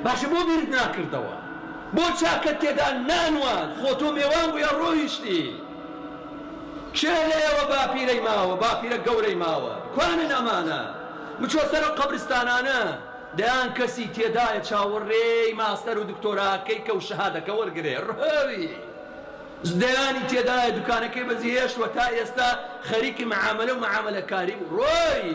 باشە بۆ بیرت ناکردەوە؟ بۆ چاکەت تێدا نانواند؟ خۆ تۆ مێوان بووی ئەڕۆیشتی. کێ لە ئێوە باپیرەی ماوە، باپیرە گەورەی ماوە؟ کوانن ئەمانە؟ بچۆ سەر ئەو قەبرستانانە، دەیان کەسی تێدایە چاوەڕێی ماستەر و دکتۆراکەی کە و شەهادەکە وەرگرێ. ڕهوی. دەیانی تێدایە دوکانەکەی بەجێهێشتوە تا ئێستا خەریکی معامەلە و معامەلەکاری بوو ڕۆی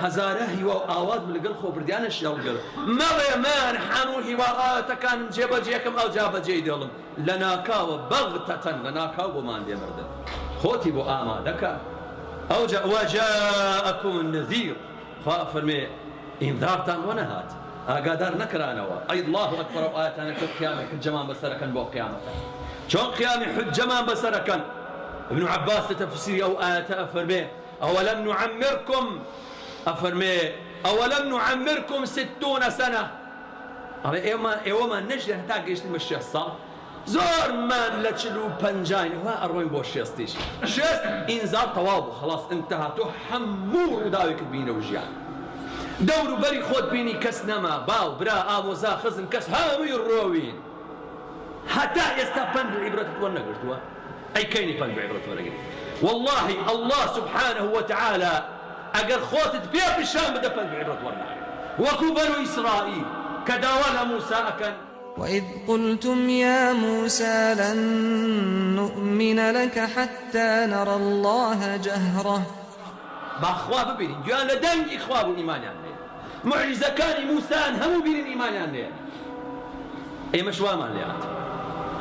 هەزارە هیوا و ئاوات بوو لەگەڵ خۆ بردیانەشی هەڵگر مەڵێ من هەموو هیوا ئاواتەکانم جێبەجێکەم ئەوجا بەجێی دێڵم لەناکاوە بەغتەتەن لەناکاو بۆمان دێ مردن خۆتی بۆ ئامادەکە ئەوجا وجاءکم النذیر خوا ئەفەرموێ ئینذارتان بۆ نەهات ئاگادار نەکرانەوە ئەی اللە اکبر ئەو ئایەتانە چۆن قیامی حوججەمان بەسەرەکەن بۆ قیامەتە چۆن قیامی حوججەمان بەسەرەکەن ابن عباس لە تەفسیری ئەو ئایەتە ئەفەرمێ ئەوەلەم نعمرکم ئەفەرمێ ئەوەلەم نعمرکم ستون سنە ئەڵێ ئێمە ئێوەمان نەژیان هەتا گەیشتن بە شێست ساڵ زۆرمان لە چل و پەنجاین وا ئەڕۆین بۆ شێستیش شێست ئینزار تەواو بوو خەڵاس ئینتەها تۆ هەموو ڕووداوێکت بینی لەو ژیان دەور و بەری خۆت بینی کەس نەما باو برا ئامۆزا خزم کەس هەمووی ڕۆوین هەتا ئێستا پەند و عیبرەتت وەرنەگرتووە ئەی کەینی پەند و عیبرەت وەرەگری واللهی اللە سبحانە وتعالی ئەگەر خۆتت پێ پیشان بدە پەند و عیبرەت وەرناگری وەکو بەنو ئیسرائیل کە داوا لە موسا ئەکەن. وإذ قلتم يا موسى لن نؤمن لك حتى نرى الله جهرة. با خوا ببینین گوێیان لە دەنگی خوا بوو ئیمانیان نەهێنا موعجیزەکانی موسایان هەموو بینین ئیمانیان نەهێنا ئێمەش وامان لێ هاتووە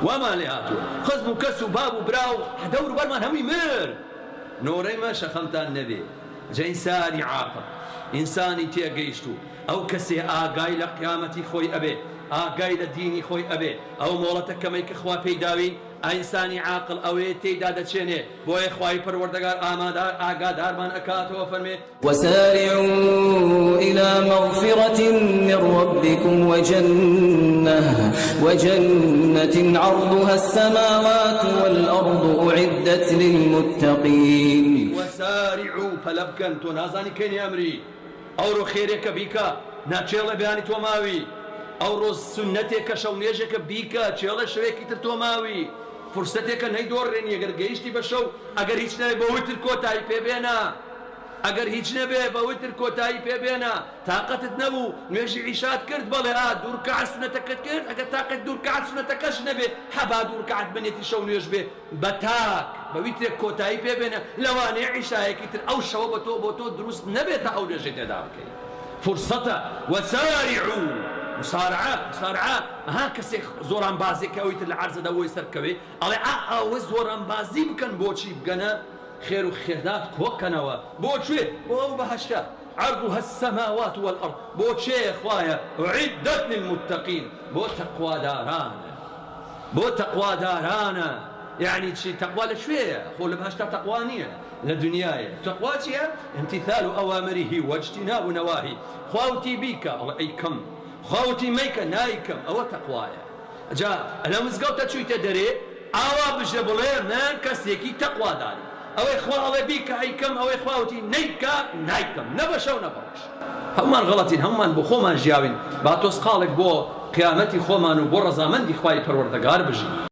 وامان لێ هاتووە خزم و کەس و باب و برا و دەور و بەرمان هەمووی مرد نۆرەی مەشە خەمتان نەبێ جا ئینسانی عاقڵ ئینسانی تێگەیشتوو ئەو کەسێ ئاگای لە قیامەتی خۆی ئەبێ ئاگای لە دینی خۆی ئەبێ ئەو مۆڵەتە کەمەی کە خوا پێی داوین ئینسانی عاقڵ ئەوەیە تێیدا دەچێنێ بۆیە خوای پەروەردگار ئامادار ئاگادارمان ئەکاتەوە فەرمێ. وسارعوا إلى مغفرة من ربكم وجنة وجنة عرضها السماوات والأرض أعدت للمتقین. وسارعوا پەلە بکەن تۆ نازانی کەی ئەمری ئەوڕۆ خێرێکە بیکە نا کێڵە بەیانی تۆ ماوی ئەوڕۆ سوننەتێکە شەو نوێژێکە بیکە کێڵە شەوێکی تر تۆ ماوی فرسەتێکە نەیدۆڕێنی ئەگەر گەیشتی بە شەو ئەگەر هیچ نەبێ بە وتر کۆتایی پێ بێنە ئەگەر هیچ نەبێ بە وتر کۆتایی پێ بێنە تاقەتت نەبوو نوێژی عیشات کرد بەڵێ ئا دوورکەعەت سوننەتەکەت کرد ئەگەر تاقەت دوورکەعەت سوننەتەکەش نەبێ هەبا دوورکەعەت بەنیەتی شەو نوێژ بێ بە تاک بە ویترێک کۆتایی پێ بێنە لەوانەیە عیشایەکی تر ئەو شەوە بە تۆ بۆ تۆ دروست نەبێت تا ئەو نوێژەی تێدا بکەی فرسەتە وسارعوا مسارعە مسارعە ها کەسێک زۆرانبازێک کە ئەوی تر لە عەرزەدا بۆی سەرکەوێ ئەڵێ ئا ئەوە زۆرانبازی بکەن بۆچی بگەنە خێر و خێرات کۆکەنەوە بۆ کوێ بۆ ئەو بەهەشتە عرضها السماوات والارض بۆ کێ خوایە اعدت للمتقین بۆ تەقوادارانە بۆ تەقوادارانە یەعنی چی تەقوا لە کوێیە خۆ لە بەهەشتا تەقوا نییە لە دنیایە تەقوا چییە امتثال اوامره واجتناب نواهی خوا وتی بیکە ئەڵێ ئەیکەم خوا وتی مەیکە نایکەم ئەوە تەقوایە جا لە مزگەوتە چویتە دەرێ ئاوا بژێ بڵێ من کەسێکی تەقوادارم ئەوەی خوا ئەڵێ بیکە ئەیکەم ئەوەی خوا وتی نەیکە نایکەم نە بە شەو نە بە ڕۆژ. هەموومان غەڵەتین هەموومان بۆ خۆمان ژیاوین با تۆزقاڵێک بۆ قیامەتی خۆمان و بۆ ڕەزامەندی خوای پەروەردەگار بژین.